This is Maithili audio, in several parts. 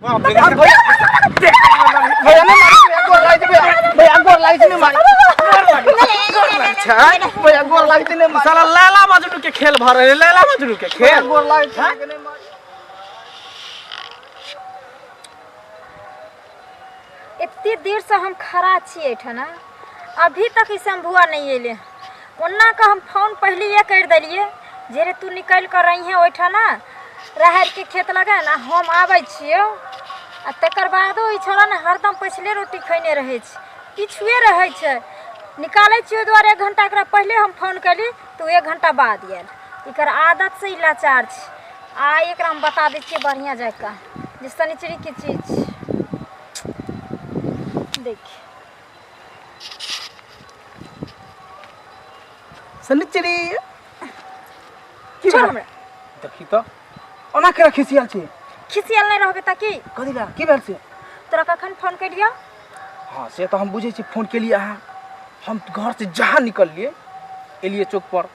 भैया भैया ने मारी, गोर लागै छै भैया, भैया गोर लागै छै, ने मारी, गोर लागै छै भैया, गोर लागै छै, ने मारी। साला लैला मजनू के खेल भर रहे, लैला मजनू के भैया खेल। गोर लागै छै, ने मारी। एते देर से हम खड़ा छी एहिठना, अभी तक ई शंभुआ नहीं अयलै। ओना के हम फोन पहले करि देलियै जे रे तू निकलि कऽ रहिहे ओहिठना राहड़िके खेत लगे ने, हम आबै छियौ। आ तकर बादो ई छौड़ा ने हरदम पछिले रोटी खयने रहै छै, पिछुए रहै छै। निकालै छियै ओहि दुआरे 1 घंटा एकरा पहिले हम फोन कयली तऽ ओ 1 घंटा बाद आयल। एकर आदतसँ ई लाचार छै। आ एकरा हम बता दै छियै बढ़िआँ जकाँ जे शनिचरीके चीज छै। देख शनिचरी की छोड़ भेल? हमरा। देखी तऽ ओना केना खिसियल छी? खिसियल नहि रहबै तऽ की? कथी लए, की भेल से? तोरा कखन फोन केलियौ? हाँ से तऽ हम बुझै छी, फोन केलियै अहाँ। हम घर से जहाँ निकललियै एलियै चौक पर,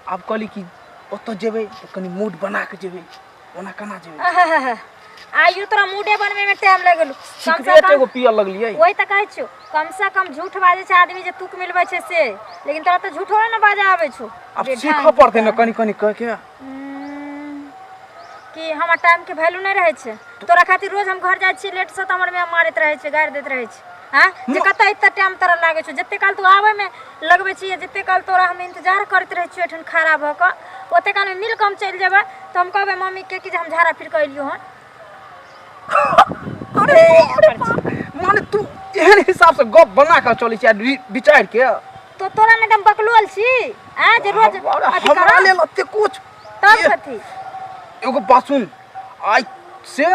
आब कहली कि ओतऽ जेबै तऽ कनि मूड बना कऽ जेबै, ओना केना जेबै? आइयो तोरा मूडे बनबै में टाइम लागि गेलौ। कम से सिगरेट कम एगो पियऽ लगलियै। वही तऽ कहै छियौ, कम से कम झूठ बाजै छै आदमी जे तुक मिलबै छै से, लेकिन तोरा तऽ झूठो ने बाजऽ आबै छौ। आब सीखऽ पड़तै ने कनि कनि कऽ के। कि हमर टाइमके वैल्यू नहि रहै छै तोरा खातिर? रोज हम घर जाइ छियै लेटसँ तऽ हमर माय मारैत रहै छै, गारि दैत रहै छै, आँय जे कतऽ एते टाइम तोरा लागै छौ। जते काल तू आबैमे लगबै छियै, जते काल तोरा हम इंतजार करैत रहै छियौ एहिठाम खड़ा भऽ कऽ, ओते कालमे मिल कऽ हम चलि जेबै तऽ हम कहबै मम्मीके कि जे हम झाड़ा फिर कऽ एलियौ हन। अरे माने तू एहन हिसाब से गप बना कऽ चलै छी आ विचारि के तो तोरा ने एकदम बकलोल छी आँय जे रोज अरे अथी हमरा करऽ लेल एते कुछ तब कथी? एगो बात सुन, आइ से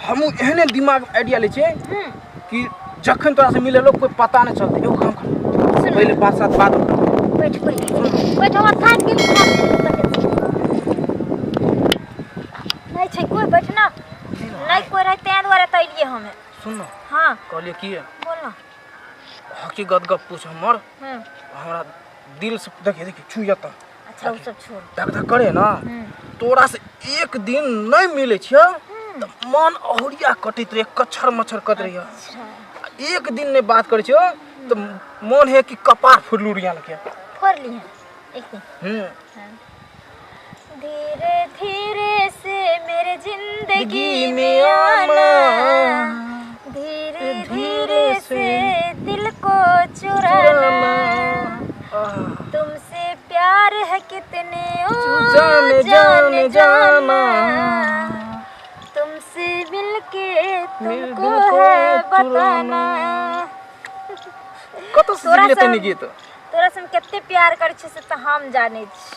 हमहूँ एहने दिमाग आइडिया लै छियै कि जखन तोरा से मिले लोग कोई पता नहीं चलते। एगो काम कर, सुन। पहले बात साथ बात कर। बैठ बैठ बैठ, हमरा थाकि गेली, नहीं छै कोई, बैठ ना, नहीं कोई रहे तें दुआरे तऽ एलियै हमे। सुन ना। हाँ। कहलियै की? बोल ना। हकीकत गप पूछ हमर, हमरा दिल से देखिए देखिए छू जाता। अच्छा ओ सब छोड़। धक धक करे ना। तोरा से एक दिन नहीं मिले छियै तऽ मन अहुरिया कटैत रहे, कच्छर मच्छर करैत रहिए। अच्छा। एक दिन नहीं बात करै छियै तऽ मन है कि कपार फुरलू रिया लगे। फोड़ ली है एक दिन। धीरे धीरे से मेरे जिंदगी में आना, धीरे धीरे से दिल को चुराना, तुमसे प्यार है कितने ओ जाने जाने जाना, तुमसे मिलके तुमको दिल को है बताना। कतऽ से तोरा सिखले से तनी गीत? तोरा से हम कते प्यार करै छियै से तऽ हम जानै छी,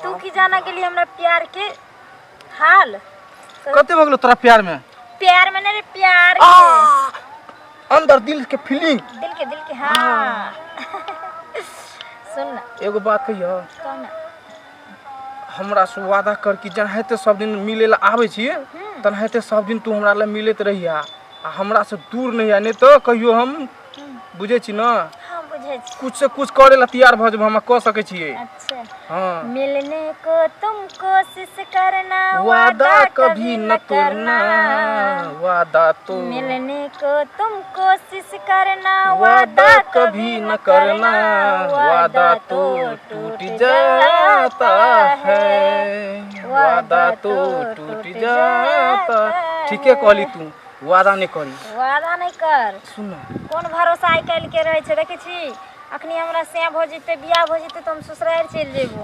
तू की जाना गेली हमरा प्यार के हाल। कते भऽ गेलो तोरा प्यार में? प्यार में नहीं रे, प्यार के। आ, अंदर दिल के फीलिंग। दिल के, दिल के, हाँ। सुन ना। एगो बात कहियो। कह ना। हमरा से वादा कर कि जनाहिते सब दिन मिले ला आबै छियै तनाहिते सब दिन तू हमरा लए मिलैत रहिया आ हमरा से दूर नहीं आ, नहीं तऽ कहियो हम बुझै छी ना। हाँ बुझै छी। कुछ से कुछ करे ला तैयार भऽ जेबै, हम कऽ सकै छियै। अच्छा। हाँ। मिलने को तुम कोशिश करना, वादा कभी न तोड़ना, वादा तो मिलने को तुम कोशिश करना, वादा कभी न करना, वादा तो टूट जाता है, वादा तो टूट जाता। ठीके कहली तू, वादा नहीं करी। वादा नहीं कर। सुन ना। कोन भरोसा आइ काल्हि के रहै छै? देखै छी अखनी हमरा सैं भऽ जेतै, बियाह भऽ जेतै तऽ हम ससुरारि चलि जेबो,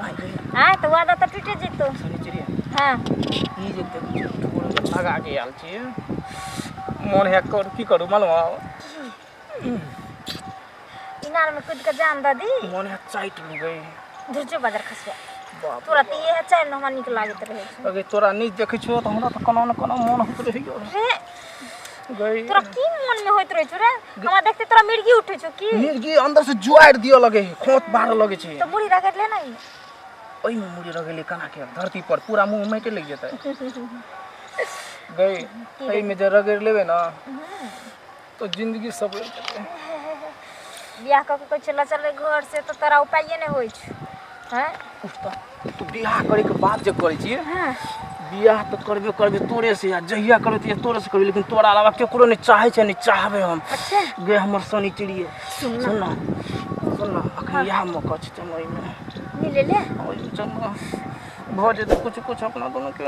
आँय तऽ वादा तऽ टूटे जेतौ। शनिचरी। हाँ। ई जे देखै छियै ठोर मे लगा के आयल छियै, मोन है कर की करू मालूम? इनार में कूद के जान दऽ दी। मोन है चाटि लू गई। धुरजो बाजार खसुआ। बाप। तोरा तऽ इएह चालि ने हमरा नीक लागैत रहै छै। अगे तोरा नहि देखै छियौ तऽ हमरा तऽ कोना ने कोना मोन होइत रहैयो। रे गई। तोरा की मन में होइत रहै छौ रे? हमरा देखते तोरा मिर्गी उठै छौ की? मिर्गी अंदर से जुआरि दिअ लगे है, खोंत बारऽ लगे छै। तऽ मुड़ी रगड़ि ले ना। ओहिमे मुड़ी रगेले केना के धरती पर पूरा मुँह माटि लागि जेतै गई। एहिमे जे रगड़ि लेबै ने तऽ जिंदगी सवरि जेतै। बियाह कऽ के कहै छै लऽ चल घर से तऽ तोरा उपाये नहि होइ छौ, हैं? उठ तऽ तू बियाह करे के बाद जे करै छियै। हाँ। बियाह तऽ करबे करबे तोरे से, आ जहिया करबे तहिया तोरे से करबे, लेकिन तोरा अलावा केकरो नहि चाहै छै, नहि चाहबै हम। अच्छा। गे हमर सनी चिड़िए। सुन ना। सुन ना, सुन ना, अखन इएह मौका छै, चल ओहिमे। मिले ले। ओहिमे चल ना, भऽ जेतै कुछ कुछ अपना दुनू के।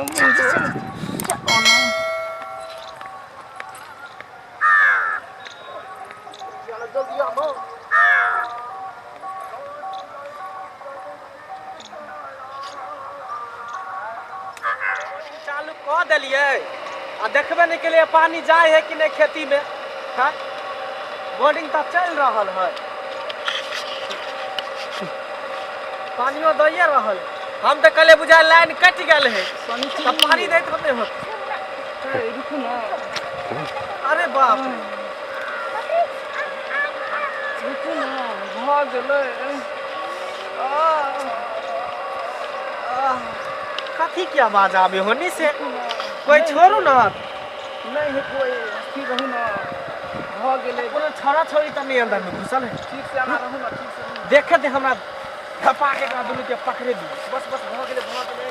चालू कऽ देलियै आ देखबे नहि केलियै पानी जाइ है कि नहि खेतीमे। हँ, बोर्डिंग तऽ चलि रहल है, पानियो दैए रहल। हम तऽ कहलियै बुझाय लाइन कटि गेल है तऽ पानी दैत होते होत। अरे बाप रे, रुकू ना, भऽ गेलै। कथी के आवाज आबे होनी से? कोई छोड़ू ना। नहि है कोइ, स्थिर रहू ना, भऽ गेलै। कोनो छौड़ा छौड़ी तऽ नहि अंदर में घुसल है? ठीक से आना, रहू ना, ठीक से रहू। देखे दे हमरा, धपा के एकरा दुनू के पकड़े दी। बस बस, भऽ गेलै, भऽ गेलै,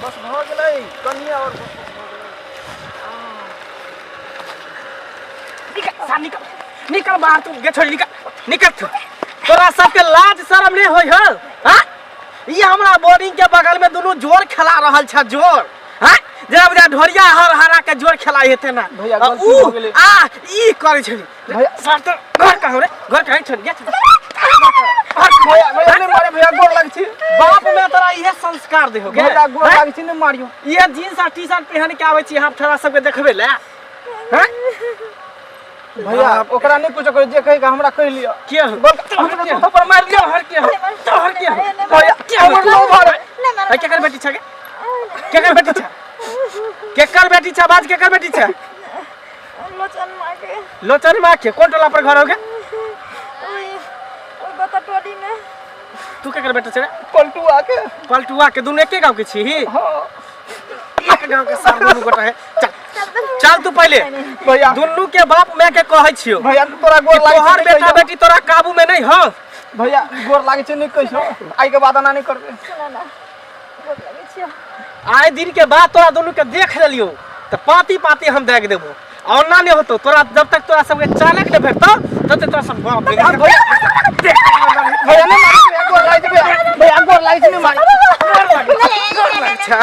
बस भऽ गेलै, कनिए आओर, बस बस, भऽ गेलै। निकल सा, निकल, निकल बाहर तू। गे छोड़, निकल, निकल तू। तोरा सबके लाज शरम नहीं होय हो? हाँ, ई हमरा बोरिंग के बगल में दुनू जोर खेला रहल छ जोर। हाँ, जेना बुझा ढोरिया हर हरा के जोर खेलाइ हेतै ना। भैया, आ, गलती ऊ भऽ गेलै। आ ई करै छै भैया। सर तो घर कहाँ रे? घर कहाँ छोड़ गे? भैया, भैया, नहि मारे भैया, गोर लागै छी। बाप में तोरा इहे संस्कार देहो गे? भैया, गोर हैं? लागै छी, नहि मारियौ। ये जींस आ टी शर्ट पहन के आबै छी हम तोरा सबके देखबै ले? हैं? भैया, ओकरा नहि कुछो कहियौ, जे कहिके हमरा कहि लिअ। के हो? हमरा थप्पड़ मारि लिअ। तोहर के हो? तोहर के हो? भैया, के हो? हमर लोभ है। ए, केकर बेटी छ गे? केकर बेटी छ? केकर बेटी छ? बाज, केकर बेटी छ? लोचन माँ के। लोचन माँ के? कोन टोला पर घर हो गे? ओहि ओहि बतटोली में। तू केकर बेटा छ रे? पलटुआ के। पलटुआ के? दुनू एके गांव के छी? हाँ। एक गांव के सार दुनू गोटा है। चल चल तू पहिले। भैया। दुनू के बाप मैं के कहै छियो भैया, तोरा गोर कि लागै छी, तोहर नहि बेटा कहियौ। बेटी तोरा काबू में नहीं हो। भैया, गोर लागै छै, नहि कहियौ, आइ के बाद एना नहि करबै। सुन ना, गोर लगै छियौ। आइ दिन के बाद तोरा दुनू के देख लेलियो तऽ पाती पाती हम दागि देबो, आ ओना नहि होतो तोरा। जब तक तोरा सबके चालक नहि भेटतौ तब तक तोरा सब बाप रे। भैया, भैया, नहि मारी भैया, गोर लागै छै भैया, भैया, गोर लागै छै, नहि मारी। छै।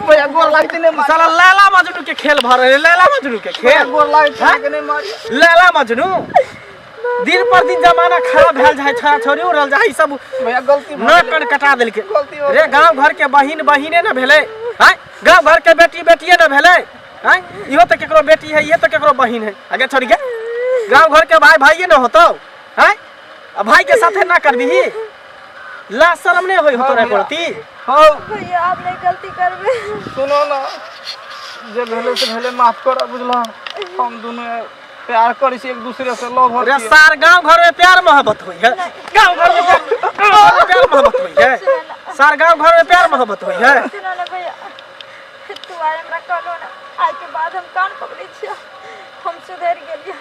भैया, गोर लागै छै, नहि मारी। साला लैला मजनू के खेल भऽ रहल है, लैला मजनू के भैया, खेल। गोर लागै छै, नहि मारी। लैला मजनू, दिन पर दिन जमाना खराब भेल जाइ, छोड़ा छोड़ी उड़ल जाइ सब। भैया, गलती भऽ न गेलै। कन कटा देलकै। गलती हो रे, गांव घर के बहिन बहिने ने भेलै? हैं, गांव घर के बेटी बेटिए ने भेलै? हैं, इहो तऽ केकरो बेटी है, इहो तऽ केकरो बहिन है। आगे छोड़ी के गांव घर के भाई भाइये ने होतौ? हैं, आ भाई के साथे ना करबिही? लाज शरम नहीं होई हो तोरा भैया। प्रति? हौ। भैया, आब नहीं गलती करबै। सुनो ना, जे भेलै से भेलै, माफ कर, बुझलह? हम दुनू प्यार करै छी एक दूसरे से, लव। रे सार, गांव घर में प्यार मोहब्बत होई है? गांव घर में प्यार, गांव घर में प्यार मोहब्बत होई है? सार, गांव घर में प्यार मोहब्बत होई है? सुनो ना भैया, तू आइ हमरा कहलो ना, आइ के बाद हम कान पकड़ै छियौ, हम सुधरि गेलियै।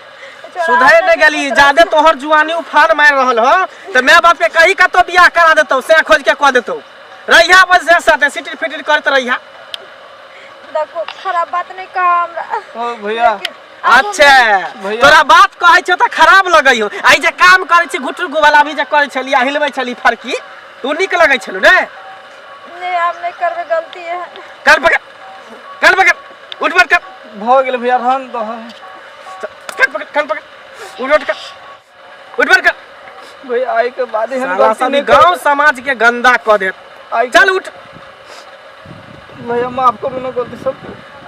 सुधर नहीं गेली। ज्यादे तोहर जुआनी उफान मारि रहल हो तऽ माय बाप के कही कतौ बियाह करा देतौ, से खोज के कऽ देतौ। रहिया बस से साथे सिटिर फिटिर करत रहिया। देखो, खराब बात नहीं कहा हमरा। ओ भैया। लेकिन आब हम अच्छा। भैया। तोरा बात कहै छौ तऽ खराब लगै हो। आइ जे काम करै छी घुटुर गुवाला भी जे करै छली आ हिलबै छली फरकी, ओ नीक लगै छलौ ने? नहीं, आब नहीं करबै गलती है। कान पकड़, कान पकड़, उठ बैठ कर। भऽ गेलै भैया, रहन दह। कान पकड़, कान पकड़, उठ बैठ कर, उठ बैठ कर। भैया, आइ के बाद एहन साला गलती सब नहि गांव समाज के गंदा कऽ देत। आइ चल उठ। भैया, माफ करू ना गलती सब।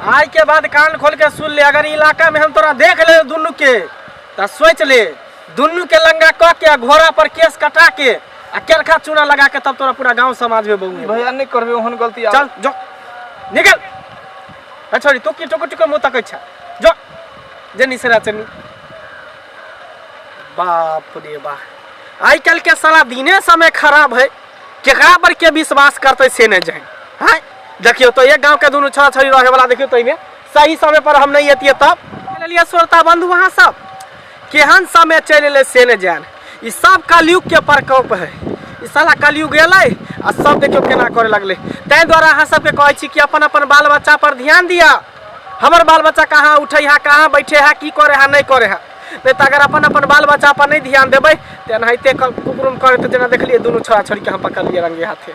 आइ के बाद कान खोल के सुन ले, अगर इलाका में हम तोरा देख ले दुनू के तऽ सोच ले, दुनू के लंगा कऽ के आ घोड़ा पर केस कटा के आ केरखा चूना लगा के तब तोरा पूरा गांव समाज में बउए। भैया, नहि करबै ओहन गलती आब। चल जो, निकल। ए छोरी, तू की टुकु टुकु मुँह तकै छ? जो जे निसरा चनी। बाप रे बा, आइ काल्हि के साला दिने समय खराब है, केकरा पर के विश्वास करते से नहीं जाए। हैं, देखियो तो एक गांव के दुनू छड़ा छड़ी रहे वाला, देखियो तो एहिमे सही समय पर हम नहीं एतिए तब लिए। श्रोता बंधु, वहाँ सब केहन समय चलि एलै से नहीं जान। ई सब कलयुग के प्रकोप है। ई साला कलयुग एलै आ सब देखियौ केना करे लगलै। ताहि दुआरे अहाँ सबके कहै छी कि अपन अपन बाल बच्चा पर ध्यान दिअ। हमर बाल बच्चा कहाँ उठै है, कहाँ बैठे है, की करे है, नहीं करे है। नहीं तऽ अगर अपन अपन बाल बच्चा पर नहीं ध्यान देबै तऽ एनाहिते कुकुरुम करैत, जेना देखलियै दुनू छोड़ा छोड़ीके हम पकड़लियै रंगे हाथे।